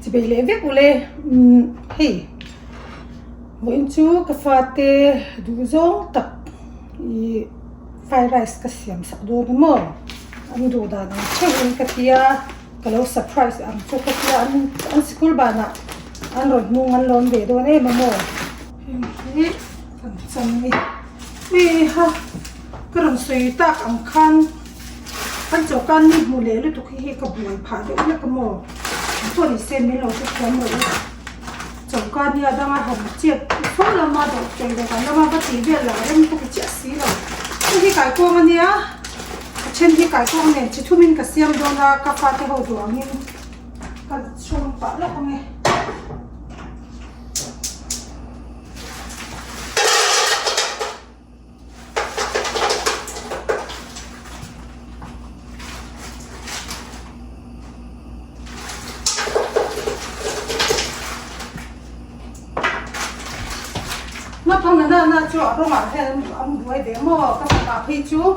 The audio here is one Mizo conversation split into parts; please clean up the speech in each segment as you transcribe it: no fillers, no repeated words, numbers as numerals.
Chibei leh vek ule umm hei vawiin chu ka fate duh zawng tak ih fried rice ka siam sak dawn a maw an duh dan ang theuhin ka tia ka lo surprise ang chu ka tia an an sikul banah an rawn hmung an lawm ve dawn em a maw heng hi kan chan a ni heiha ka rawn sawi tak ang khan. Kan chawhkan ni hmu leh lutuk hi hei ka buai phah deuh hlek a maw? Pawh ni se min lo hrethiam rawh u. Chawhkan nia danga han chet fo lama dawh tawih leh kan lama va tih vel lah rem ka ti chiah si lo. Hei hi kaikuang a nia, a then hi kaikuang nen chi thumin ka siam dawn a, ka fate ho duh angin ka chhawm pah lawk ang e. Naupang na na na chu a rawngah hian an buai ve maw ka fapa phei chu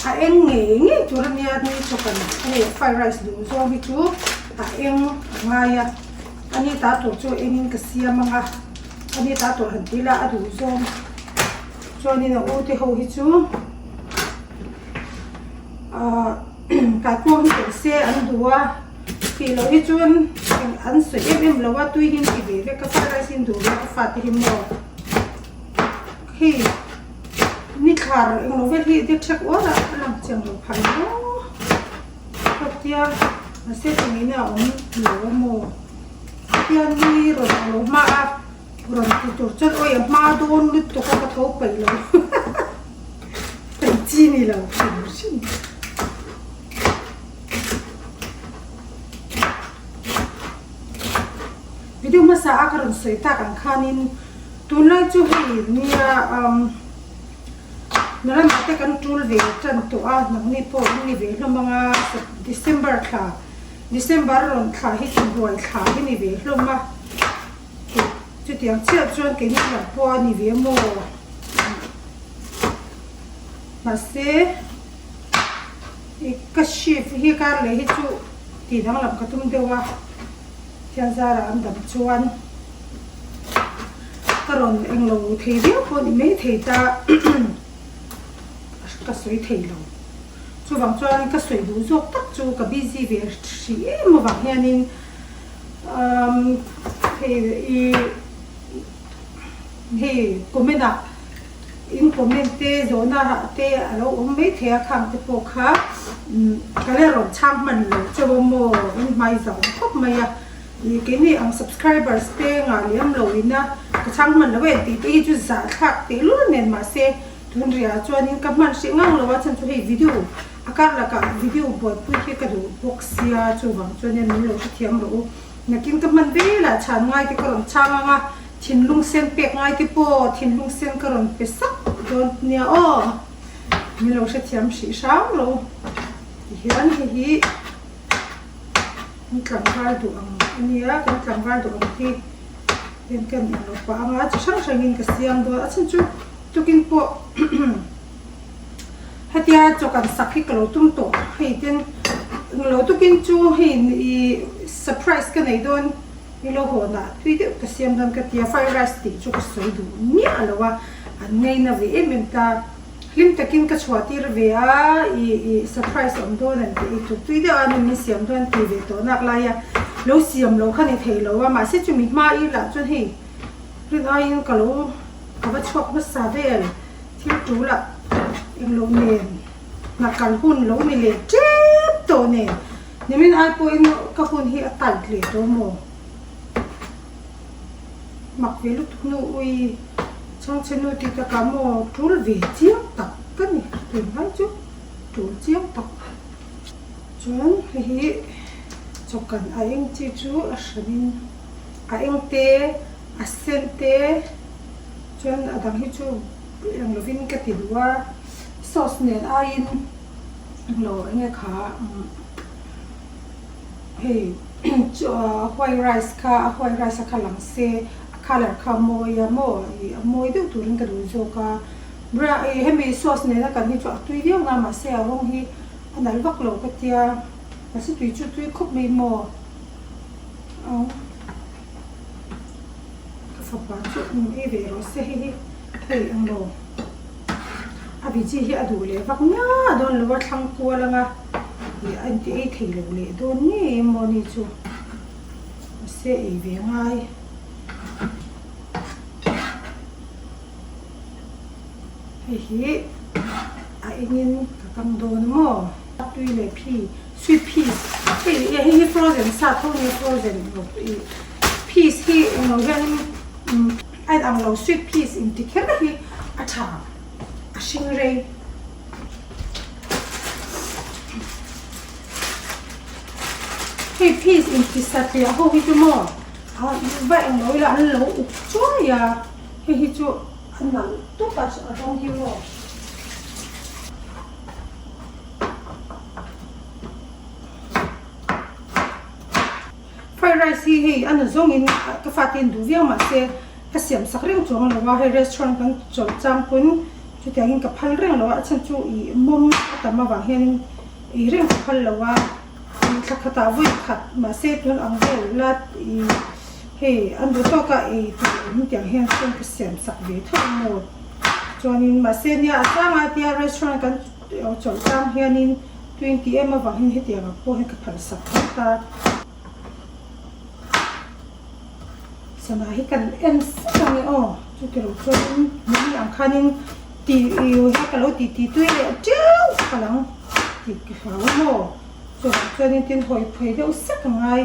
a eng ngei ngei tur a nia ni chu kan hei fried rice duh zawng hi chu a eng a ngai a ani ta tur chu engin ka siam ang a ani ta tur han tih lah a duh zawng. Chuanin a ute ho hi chu ahh kaikuang hi telh se an duh a tih loh hi chuan an sawi em em lo a tui hi an ti ve vek a fried rice hi an duh ve a ka fate hi maw hei ni thlar englo vel hi dek thek uar a a lang chiang lo phah maw khatia mahse chungin a awm lo a maw khatia ni rawn ang lo hma a. Rawn ti tur chuan awi a hma dawn lutuk a ka tho paih lo paih chi ni lo hrim hrim. Video hmasa a ka rawn sawi tak ang khanin tunlai chu hei nia um Naramah te kan tul ve tan tawh a nangni pawh in ni ve hlawm anga December thla December rawn thla hi chu buai thla hi ni ve hlawm a. Chutiang chiah chuan keini lam pawh a ni ve maw? Mahse, ka shift hi kar leh hi chu tih danglam ka tum deuh a, thian zarah an dam chuan ka rawn englo thei viau pawh a ni mai thei ta, ka sawi thei lo. Chuvang chuan ka sawi duh zawk tak chu ka busy ve hrih em avang hianin Umm hei i hei comment ah in comment te zawhna ah te a lo awm mai thei a khang te pawh kha umm ka la rawn chhang hman lo chauh a maw in hmai zau khawp mai a ih keini ang subscribers te ngah lem lo in a ka chhang hman lo em tih te hi chu zahthlak tehlul nen mahse tun riah chuanin ka hman hrih ngang lo a chhan chu hei video A kar lakah video buaipui hi ka duh bawk sia, chuvang chuan hian min lo hrethiam rawh u. Nakin ka hman velah chhan ngai te ka rawn chhang ang a, thinlung sen pek ngai te pawh thinlung sen ka rawn pe sak dawn nia aw. Min lo hrethiam hrih hrang rawh u. Tihian hei hi kan tlangval duh ang a nia, kan tlangval duh ang hi hian ka en lo pah ang a, chi hrang hrangin ka siam dawn a, a chhan chu tukin pawh Hetia chaw kan sak hi ka lo tum tawh hei ten englo tukin chu hei ih surprise ka nei dawn i lo haw nah tui deuh ka siam dawn ka tia fried rice tih chu ka sawi duh miah lo a an ngaina ve em em ta hlim takin ka chhuah tir ve a ih ih surprise awm dawn an tih tur tui deuh a ni min siam dawn ti ve tawh nak lai a lo siam lo kha ni thei lo a mahse chumi hma i lah chuan hei rin aiin ka lo ka va chhuak hmasa vel. Thil tul ah englo nen hna kal hun lo ni leh tep tawh nen nimin ai pawhin ka hun hi a tight leh tawh maw? Mak ve lutuk nu ui chhangchhe nu tih takah maw tul ve chiang tak ka ni tunlai chu tul chiang tak chuan hei hi chawkan a eng chi chu a hranin a eng te a sen te. Chuan a dang hi chu eng lovin ka ti duh a, sauce nen aiin englo enge kha hei white rice kha a white rice a kha lang se a colour kha a mawi a maw ih a mawi deuh turin ka duh zawk a, ih hemi sauce nena kan hi chu a tui viau na mahse a rawng hi a nalh vak lo ka tia mahse tui chu tui khawp mai maw. fapa chu ei ve rawh se hei hi hei ang lo a biji hi a duh leh vak ngiau dawn lo a thlang kual anga ih a inti ei thei lo leh dawn ngei emaw ni chu mahse ei ve ngai. Hei hi a engin ka kang dawn a maw? Tui leh phi, sweet peas, hei hei hi frozen sa tho nia frozen lo ih peas hi englo hianin a inang lo sweet peas inti kher hi a tha a hring rei. Hei peas inti satliah ho hi chu maw va englo ila an lo up chuai a hei hi chu a nalh tawp a a rawng hi maw. Fried rice hi hei a na zawngin ka fate in duh viau mahse ka siam sak reng chuang lo a hei restaurant kan chawlh chang pawn chutiangin ka phal reng lo a a chhan chu ih mawm a tam avang hianin ei reng ka phal lo a ih thla khatah vawi khat mahse tun ang vel la ih hei an duh tawk a ei tur awm tiang hian chuan ka siam sak ve tho a maw chuanin mahse nia a tlanga tia restaurant kan chawlh chang hianin tui tih em avang hian hetiang ang pawh hian ka phal sak phawt a. Sana hi kan en sak ang e aw chuti lo chuanin mummy ang khanin ti ih hi ka lo ti ti tui leh teuh palh ang tih ka hlau a maw chuvang chuanin tin hawi phei deuh sak a ngai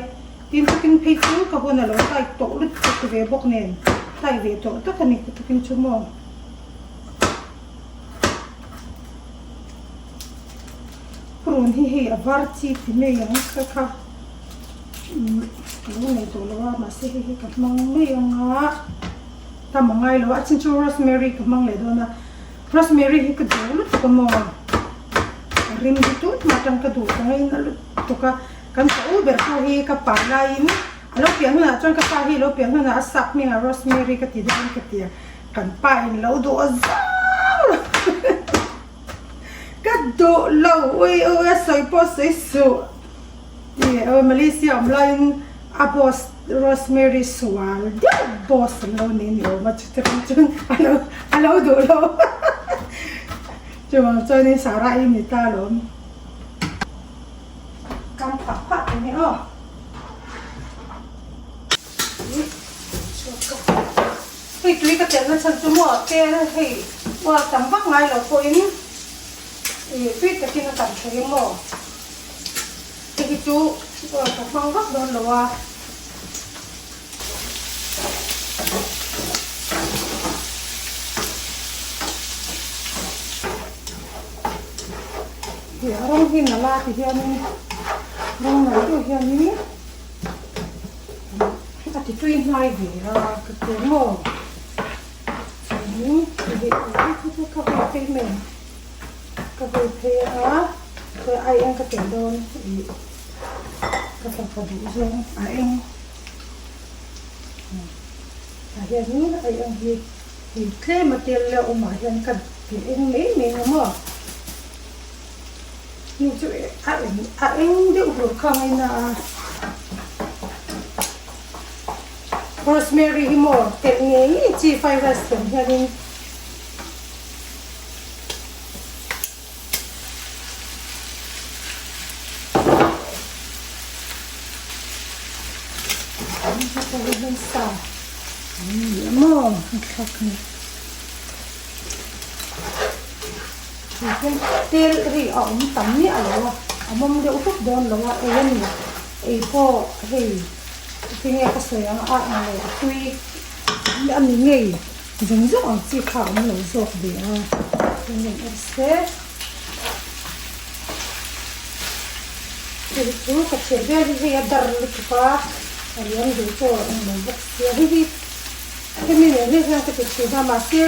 tin tukin phei chu ka hun a lo tai tawh lutuk ve bawk nen tai ve tawh tak a ni ka tukin chu maw. Purun hi hei a var chi ti mai ang kha kha. Ka lo nei tawh lo a mahse hei hi ka hmang mai ang a tam a ngai lo a a chin chu rosemary ka hmang leh dawn a rosemary hi ka duh lutuk a maw a rim hi tun hma atang ka duh ta ngei na lutuk a kan pa u ber pawh hi ka pa laiin a lo pian hunah chuan ka pa hi a lo pian hunah a sap hmingah rosemary ka ti dawn ka ti a kan pa in lo duh a zau lo. Ka duh lo ui ui a sawi pawh sawi suh tih aw Malaysia awm laiin a boss Rosemary sual deuh boss an lo nei ni awm a chutiang chuan a lo a lo duh lo chuvang chuanin Sarah i ni ta alawm kam phah phah ta nge aw. Hei tui ka telh na chhan chu maw te hei uar tam vak ngai lo pawhin ih tui takin a tam thei a maw hei hi chu uar ka hmang vak dawn lo a. Hei a rawng hi nalh a ti hianin rawng nalh deuh hianin. A ti tui hnai ve a ka ti maw chuanin ka hawi phei mai ang ka hawi phei a chuan ai eng ka telh dawn ih ka fapa duh zawng a eng tah hianin ai eng hi ih tlem a tel leh awmah hian ka ti eng mai mai ang maw. Ni chu a eng a eng deuh hlur kha ngaina a rosemary hi maw telh ngei ngei chi fried rice siam hianin sa ni maw a thlak ni. Tihian tel hei a awm tam miah lo a, a mawm deuh hluk dawn lo a, ei a ni. Ei pawh hei tinge ka sawi ang a ang lo a tui a ni ngei zawng zawng ang chi kha a awm lo zawk ve a, chuan rawn er se. Hei chu ka chheh vel hi hei a dar lutuk a, a liam duh pawh a awm lo bawk sia hei hi. Hemi nen hlek hian ka ti thin a, mahse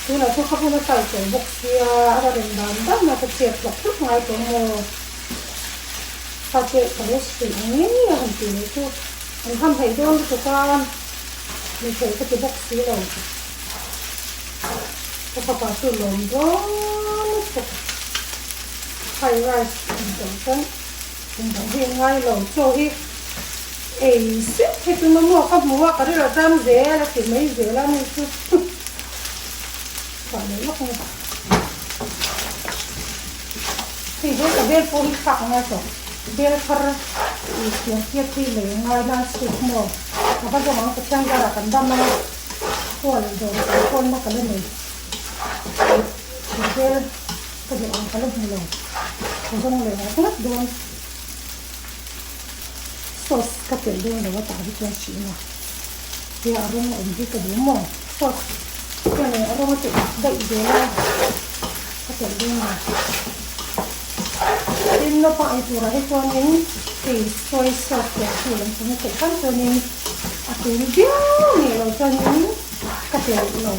tunah chuan ka hun a kal tawh bawk sia, a ra rem dan dan a ka chet hlawk hlawk ngai tawh maw? Kha che ka lo suih ang ngei a han tih leh chu an ham haih dawn lutuk a, hmeichhe ka ti bawk si lo. Ka fapa chu lawm dawn lutuk, fried rice an tawh chuan engdang hi ngai lo, chaw hi. Ei zet hi chu maw ka hmu a, ka rilru zam zel a ti mai zel a ni chu. Chhuah leh lawk nge. Hei he ka bel pawh hi thlak ngai tawh. Bel thar i siam tir hi lei ngai nan chhuk maw. Ka va zawng ang Pathian zarah kan dam a, hual dawr kan kawlna ka la nei. Thir bel ka duh ang ka la hmu lo. Ka zawng leh ngat ngat dawn. Sauce ka telh dawn lo a tah hi chuan hrih a he a rawng awm hi ka duh maw sauce chuan a rawng a telh daih zel a ka telh dawn lo tin naupang ei turah hi chuanin hei soy sauce telh chu lam pang a telh khan chuanin a tui viau nih loh chuanin ka telh lo.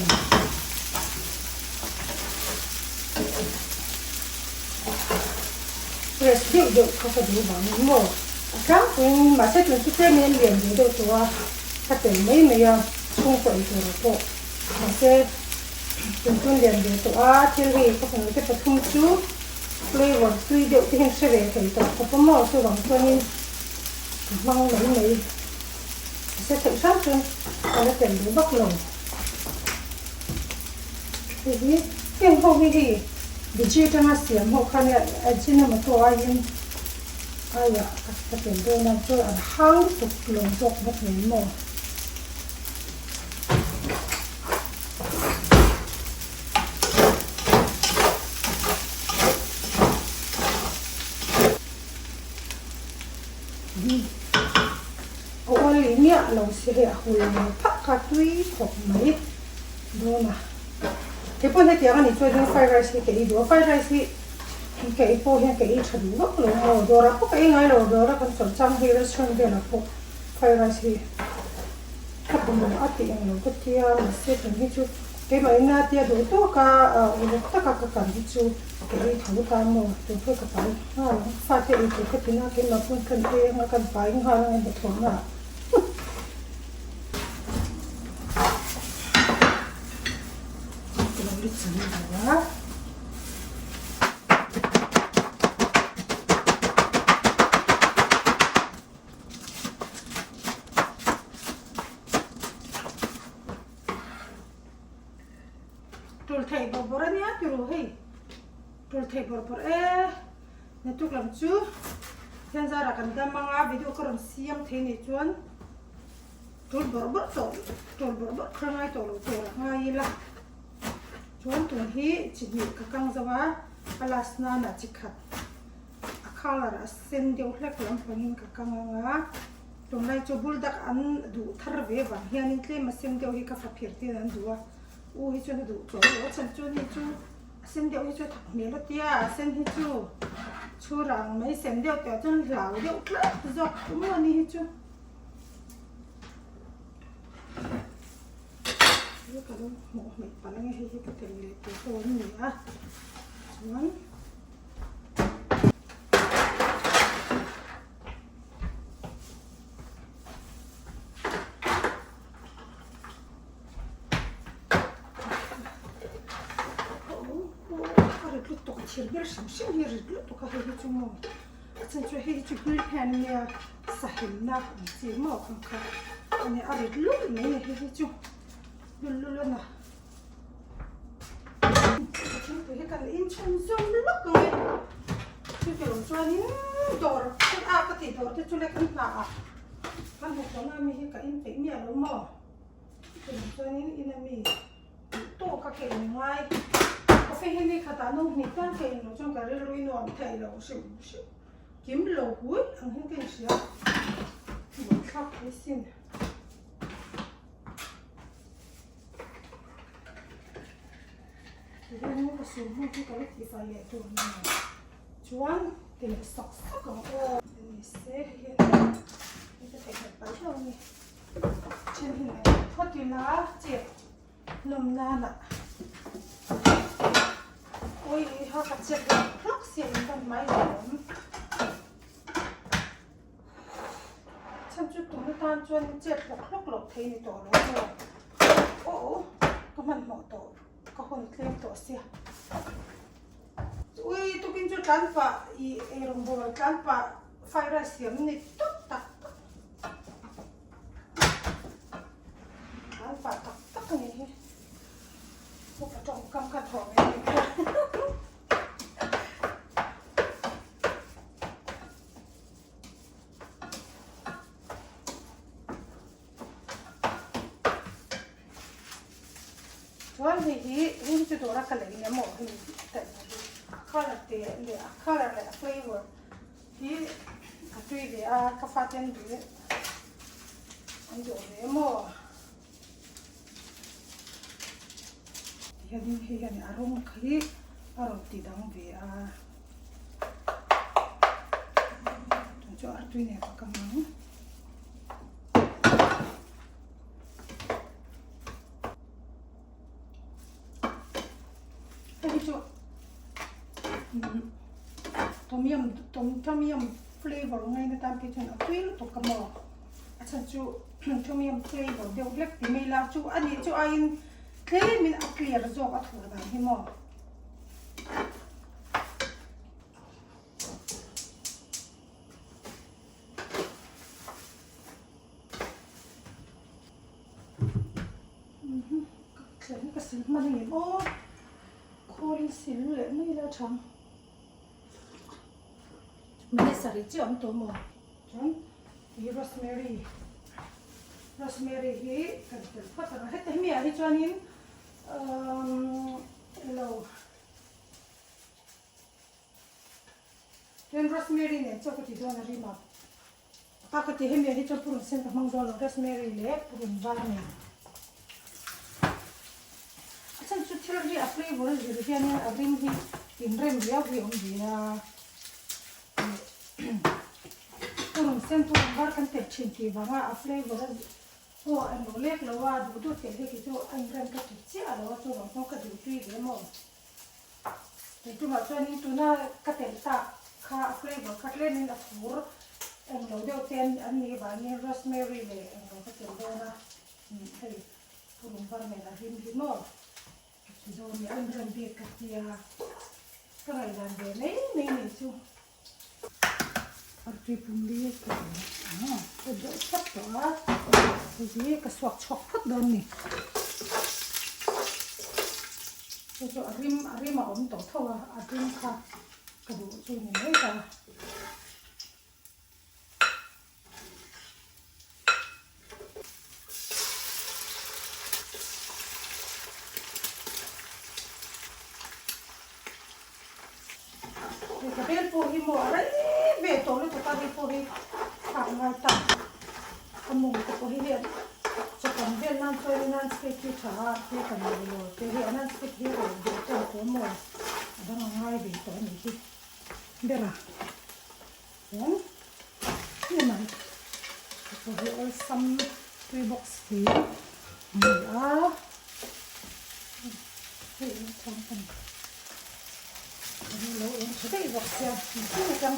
Fresh deuh deuh kha ka duh vangin maw a tlangpuiin mahse tun chu tlem in a lian ve deuh tawh a ka tel mai mai a chhungkaw ei turah pawh mahse tun chu lian ve tawh a thil hei ka fanu te pathum chu flavour tui deuh te hian hre ve thei tawh khawp a maw chuvang chuanin ka hmang mai mai mahse theih hram chuan ka la tel duh vak lo. Hei hi heng ho hi hei biji atanga siam ho kha nia Ajinomoto aiin aiah ka tel dawn a chuan an hang lutuk lo zawk bawk nen maw. A ual leh miah lo si hei a hul phak a tui khawp mai dawn a. Kei pawh hetiang a nih chuan hian fried rice hi ka ei duh a, fried rice hi ka ei pawh hian ka ei tha duh vak lo maw, dawrah pawh ka ei ngai lo, dawra kan chawlh chang hi restaurant velah pawh fried rice hi ka hmu a tih ang lo ka tia mahse tun hi chu keimah ina tia duh tawk a uluk taka ka kan hi chu ka ei tho ta maw tun pawh ka pai nghal ang fate ei tur ka ti na keimah pawn kan ei anga kan pai nghal ang hnathawhna ah. Tul theih bawrh bawrh a nia ti ru hei tul theih bawrh bawrh e naktuk lam chu hian zarah kan dam ang a video ka rawn siam thei nih chuan tul bawrh bawrh tawh tul bawrh bawrh kha ngai tawh lo tur a ngai ila chuan tun hi chi hnih ka kang zo a a last nana chi khat a colour a sen deuh hlek lampangin ka kang ang a. Tunlai chu buldak an duh thar ve vang hianin tlem a sen deuh hi ka fa phir tir an duh a, u hi chuan a duh tawh lo a chhan chu ani chu a sen deuh hi chu a thak hmel a tia a sen hi chu chhur ang mai sen deuh tih ah chuan hlau deuh tlat zawk maw ani hi chu. Hei ka lo hmuh hmaih palh ange hei hi ka tel leh tur pawh an ni a chuan. A rit lutuk a thir ber hrim hrim hi a rit lutuk a hei hi chu maw a chhan chu hei hi chu grill pan ania sahimna ang chi maw ang kha a nia a rit lulh mai a ni hei hi chu lul lul a na thingpui hi kan inchhun zawm lawk ang e chu ti lo chuanin dawr chu a ka tih dawr te chu le kan hna ah kan hnathawhna ami hi ka in peih miah lo maw chu ti lo chuanin in ami duh tawk a ka in ngai coffee hi ni khatah no hnih tal ka in loh chuan ka rilru i nuam theih loh hrim hrim kim lo hui ang hian ka inhria buaithlak thei sin. Tihian ka sur hnu chu ka la tihfai leh tur a ni a chuan ti leh sak sak ang aw ni se hei hian hei ka theihngilh palh hlauh a ni then hi ngaihtuah phawt ila chet hlawm nana ui ha ka chet hlawk hlawk sia in ban mai lo awm. Chhan chu tun atan chuan chet hlawk hlawk loh thei ni tawh lo maw? Aw aw ka hmanhmawh tawh ka hawn tlem tawh sia. Ui tukin chu tlan pah ih eirawng bawl tlan pah fried rice siam ni tawp tak tak. thawh ve ni kha. Chuan hei hi heng chu dawra ka lei nia maw hei taih na hi a colour te leh a colour leh a flavour hi a tui ve a ka fate an duh an duh ve maw tihianin hei hian a rawng khi a rawn ti dang ve a tun chu artui nen ka kam ang. Hei hi chu tom yum tom tom yum flavor ngaina tan phei chuan a tui lutuk ka maw a chhan chu tom yum flavor deuh hlek ti mai la chu a nih chu aiin tlemin a clear zawk a thur dan hi maw. Ka thleng ka sil hman ang em aw khawlin sil leh mai ila a tha ang minute sarih chiah a awm tawh maw chuan tui rosemary rosemary hi kan telh phawt ang a heta hemi ah hi chuanin umm elo chuan rosemary nen chaw ka ti dawn a rim a. A ka ti hemi ah hi chuan purun sen ka hmang dawn lo rosemary leh purun var nen a chhan chu thil hi a flavour a zir hianin a rim hi inrem riau hi a awm ve a purun sen purun var kan telh thin tih vanga a flavour a pawh a lo lek lo a duh duh telh hi kei chu a inrem ka ti chiah lo a chuvang chuan ka duh tui ve maw. Tih tumah chuanin tuna ka telh tak kha a flavour kha tlemin a thur englo deuh te an nih vangin rosemary leh englo ka telh dawn a, hei purun var nen a hlim hi maw ka ti dawn nia a inrem bik ka tia ka ngaihdan ve mai mai nih chu. Artui pumli ka ka deuh thlap tawh a, hei hi ka suak chhuak phawt dawn a ni. Chu chu a rim a rim a awm tawh tho a, a rim kha ka duh chu ni mai ta. Ka bel pawh hi maw a rei ve tawh lutuk a, hei pawh hi thlak ngai ta a mawng te pawh hi hei chawpang vel nan chuan in non-stick hi tha a te kan nei lo te hi a non-stick hi rawn duh tan tawh maw a dang a ngai ve tawh a nih hi ber a chuan hnim ang hei pawh hi awlsam tui bawk si a ni a hei eng chhang ka ni ka lo eng tha daih bawk sia engtin atang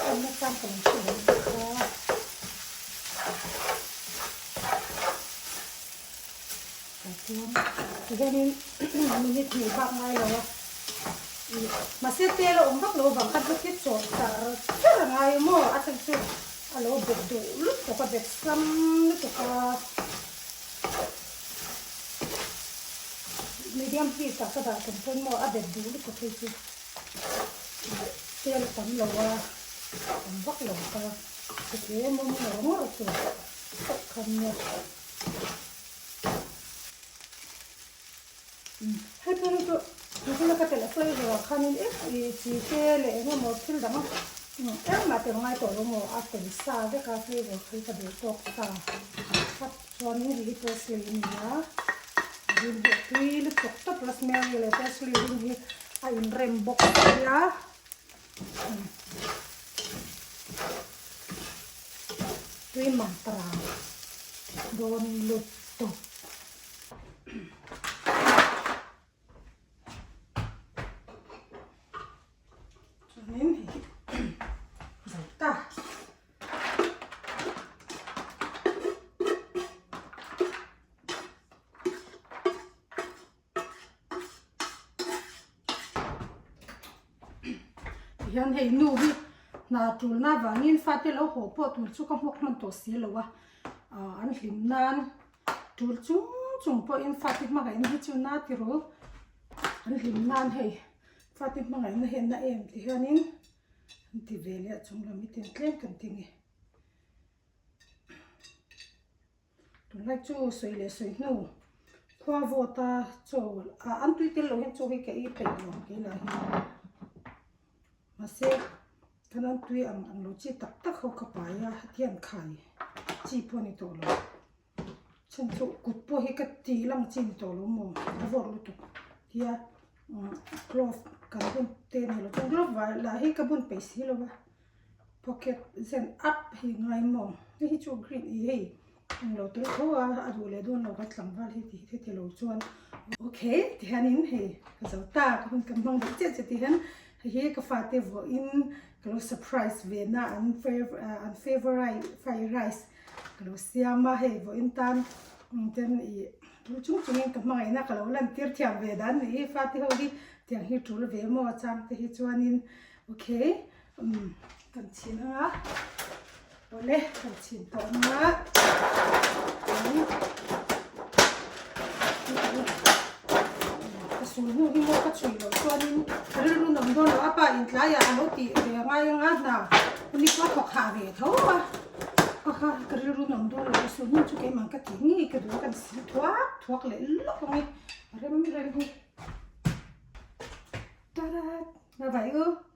awmna chang ka lo hre lo bawk a tah chuan tihianin minute hnih bak ngai lo a mahse tel a awm vak lo vang khan heti chawh char char a ngai maw a chhan chu a lo bet duh lutuk a bet sam lutuk a medium heat ah ka dah tum pawn maw a bet duh lutuk hei chu tel a tam lo a tam vak lo ka heti mawm ngawr ngawr chu khan nia. Hei pawh hi chu tuna ka telh flavour ah khanin eng ih chi te leh eng emaw thil dang engmah tel ngai tawh lo maw a tel sa vek a flavour kha hi ka duh tawk ta thlap chuanin hei hi parsley a ni a rim hi a tui lutuk tawp rosemary leh parsley rim hi a inrem bawk sia tui mantra dawn lutuk. Chuanin hei hi zo ta. Tihian hei nu hi hna tulna vangin fate lo haw pawh tur chu ka hmuak hman tawh si lo a ah an hlim nan tul chung chung pawhin fate hmangaihna hi chu na ti ru. An hlim nan hei fate hmangaihna hi an na em ti hianin an ti ve leh a chung lam hi ten tlem kan ti nge. Tunlai chu sawi leh sawi hnu khua vawt a chaw ah an tui tel lo hian chaw hi ka ei peih lo kei lah hi mahse kan an tui ang ang lo chi tak tak ho ka pai a heti an khai chi pawh a ni tawh lo chhan chu kut pawh hi ka ti lang chi a ni tawh lo maw a vawt lutuk tia glove kan bun te a ni lo chuan glove lah hi ka bun peih si lo va. Pocket zen up hi ngai maw hei hi chu green i hei englo tel tho a a duh leh dawn lo ka tlangval hi tih hi tilo chuan okay ti hianin hei ka zo ta ka hun kan hmang duh chiah chiah ti hian hei hi ka fate vawiin ka lo surprise ve na an an favourite fried rice ka lo siam a hei vawiin tan ten ih lu chung chungin ka hmangaihna ka lo lan tir thiam ve dan ni hi fate ho hi tiang hi tul ve maw chang te hi chuanin okay. Umm kan chhin ang a awle kan chhin tawh ang a ka sul hnu hi maw ka chhui loh chuanin ka rilru nawm dawn lo a pa in tlaiah a lo tih ve a ngai ang a hna ni pawh a thawk hah ve tho a ka kha ka rilru nawm dawn lo ka sul hnu chu keimah ka tih ngei ka duh a kan sil thuak thuak leh lawk ang e rem rem hi ta da bye bye u.